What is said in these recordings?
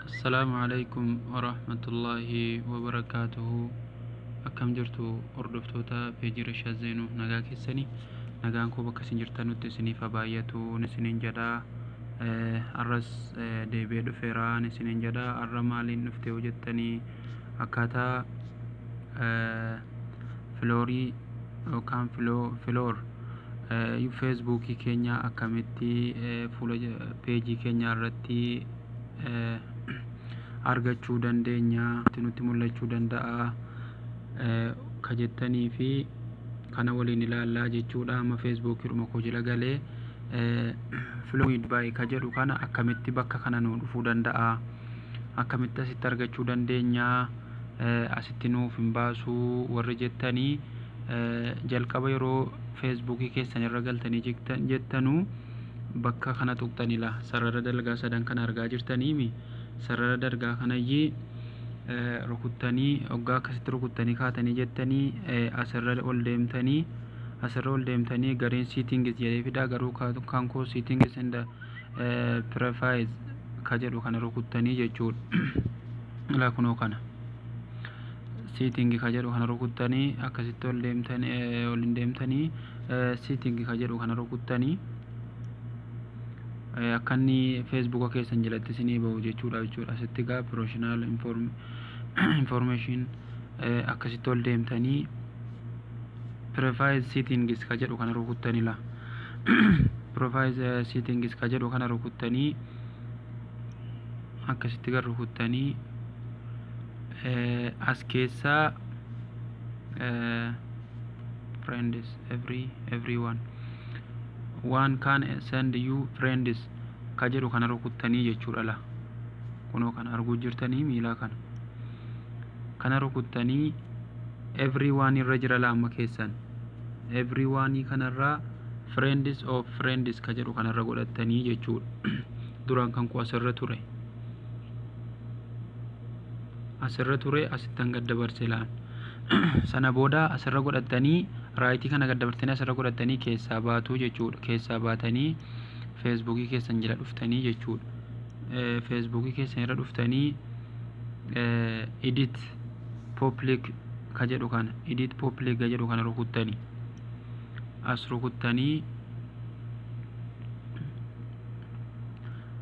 Assalaamu alaikum warahmatullaahi wabarakaatuhu. Akkam jirtu hordoftoota peejii Rashaad Zeenuu? Nagaa keessanii? Nagaan koo bakka isin jirtanutti isiniif haa baay'atu isiniin jedha. Arras deebi'ee dhufeera isiniin jedha. Arra maaliin dhufte yoo jettanii, akkaataa followerii yookaan follower Facebookii keenya akkamitti fuula peejii keenya irratti argachuu dandeenya, nutti mul'achuu danda'a ka jettanii fi kana waliin ilaallaa jechuudha. Amma Facebookiidhuma koo jala galee followed by ka jedhu kana akkamitti bakka kana nu dhufuu danda'a, akkamitti asitti argachuu dandeenya, asitti nuuf hin baasuu warri jettanii, jalqaba yeroo Facebookii keessan irra galtanii jettanuu bakka kana tuqxanila. Sarara dalgaa sadan kana argaa jirtaniimi, sarara dalgaa kanayyii rukuttanii, hoggaa akkasitti rukuttanii kaatanii jettanii, asirra ol deemtanii, asirra ol deemtanii gareen settings jedhee fida. Garuu kan koo settings and privacy ka jedhu kana rukuttanii jechuudha. Ilaa, kunoo kana setting ka jedhu kana rukuttanii, akkasitti ol deemtanii, ol hin deemtanii, setting ka jedhu kana rukuttanii, akka inni Facebooka keessan jalatti isinii bahu jechuudha. Asitti gaa personal information akkasitti ol deemtanii privacy settings ka jedhu kana rukuttanii, la privacy settings ka jedhu kana rukuttanii, akkasitti gar rukuttanii, as keessaa friends, everyone one can send you friends ka jedhu kana rukuttanii jechuudha. La kunoo kana arguu jirtanii, miilaa kana kana rukuttanii, everyone irra jira. La amma keessan everyone kanarraa friends of friends ka jedhu kanarra godhattanii jechuudha. Duraan kan koo asirra ture, asirra ture, asittan gad dabarse laan. Sana booda asirra godhattanii, rightii kana gad dabartanii asirra godhattanii keessaa baatuu jechuudha. Keessaa baatanii Facebookii keessan jala dhuftanii jechuudha. Facebookii keessan irra dhuftanii edit public ka jedhu kana, edit public ka jedhu kana rukuttanii, as rukuttanii,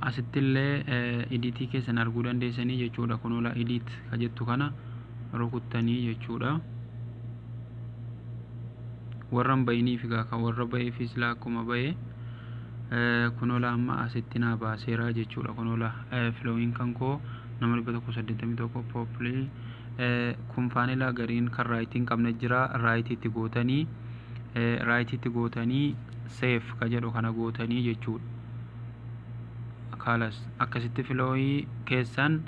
asittillee editii keessan arguu dandeessanii jechuudha. Kunoola edit ka jettu kana rukuttanii jechuudha. Warra hin bayiniif egaa, kan warra bayeefis laa akkuma baye. Kunoola amma asitti naa baaseera jechuudha. Kunoola following kan koo nama 181 popular kun faanila gariin kan rightii hin qabne jira. Rightiitti gootanii, rightiitti gootanii, save ka jedhu kana gootanii jechuudha. Kaalas akkasitti followerii keessan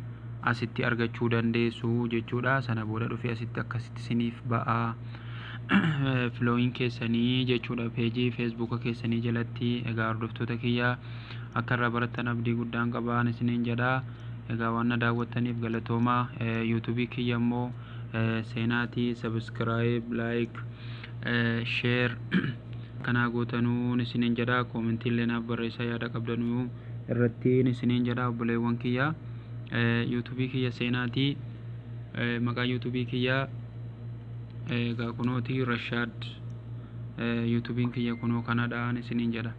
asitti argachuu dandeessu jechuudha. Sana booda dhufee asitti akkasitti siniif ba'aa following keessanii jechuudha, peejii Facebooka keessanii jalatti. Egaa hordoftoota kiyyaa, akka irraa barattan abdii guddaan qabaan isiniin jedha. Egaa waan na daawwattaniif galatoomaa. YouTubeii kiyya immoo seenaatii subscribe, like, share kanaa gootanuun isiniin jedha. Commentii illee naaf barreessaa, yaada qabdanuu irrattiin isiniin jedha. Obboleewwan kiyya, YouTubeii kiyya seenaatii, maqaa YouTubeii kiyyaa egaa kunooti, Rashaad. YouTubeiin kiyya kunoo kanadhaan isiniin jedha.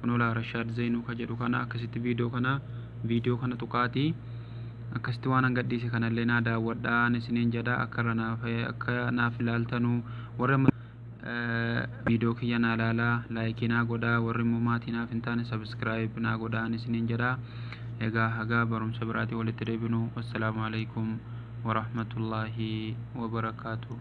Kunoo laa, Rashaad Zeenuu ka jedhu kana akkasitti viidiyoo kana tuqaatii akkasitti waan an gadhiise kanallee naa daawwadhaan isiniin jedha. Akka irra naaf, akka naaf ilaaltanuu, warri viidiyoo kiyya naa ilaalaa, likeii naa godhaa. Warri immoo maatii naaf hin taane subscribe naa godhaan isiniin jedha. Egaa hagaa barumsa biraatii walitti deebinu, wassalaamu alaikum warahmatullaahi wabarakaatu.